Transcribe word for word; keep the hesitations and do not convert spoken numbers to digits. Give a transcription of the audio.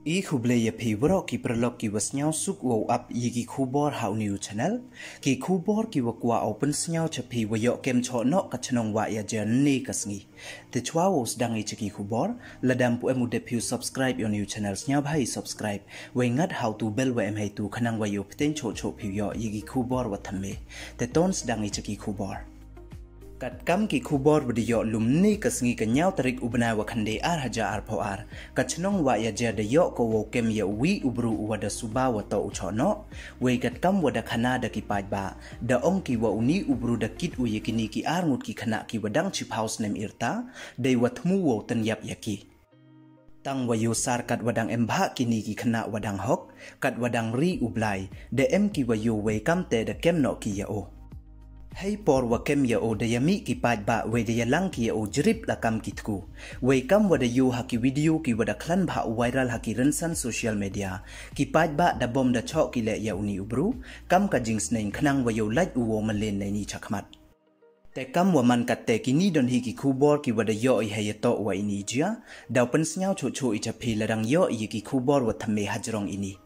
I khublei ya phi waroh ki paralok ki wa sniawsuk wow ap ya ki khubor ha u new channel. Ki khubor ki wa kwah u pynsniaw cha phi wa yoh kem choh noh ka chnong Wahiajer ynne ka sngi. Te chwa wow sdang i cha ki khubor, lada ym pu em u dep phi u subscribe ya u new channel, sniawbha i subscribe, wei ngat ha u tu bell wa em heitu khnang wa yoh pteng choh choh phi u yoh ya ki khubor wa thymme. Te ton sdang i cha ki khubor. Katkam ki khubor wa da yoh lum ynne ka sngi ka ynñiaw tarik u bnai wa khyndai ar hajar arphaw ar, ka chnong Wahiajer da yoh ko wow kem ya u wi u bru u wa da suba wa toh u choh noh. Wei katkam wa da khana da ki paidbah, da ong ki wa u ni u bru da kit u ya ki ni ki ar ngut ki khynnah ki wa dang chiphaw snem irta, dei wa thmu wow tynyap ya ki. Tang wa yoh sar kat wa dang em bha ki ni ki khynnah wa dang hok, kat wa dang ri u Blai, da em ki wa yoh wei kamte da kem noh ki ya o. Hei por wa kem ya o da ya mih ki paidbah wei da ya lang ki ya o jrip la kam ki tku. Wei kam wa da yoh ha ki video ki wa da khlan bha u viral ha ki rynsan social media, ki paidbah da bom da choh ki leh ya u ni u bru, kam ka jingsneng khnang wa yoh lait u wow malen nei ni chakhmat. Te kam wa man katte ki ni don hi ki khubor ki wa da yoh i hei ya toh wa i ni jia, daw pynsniaw choh choh i cha phi lada ym yoh i ya ki khubor wa thymme hajrong i ni.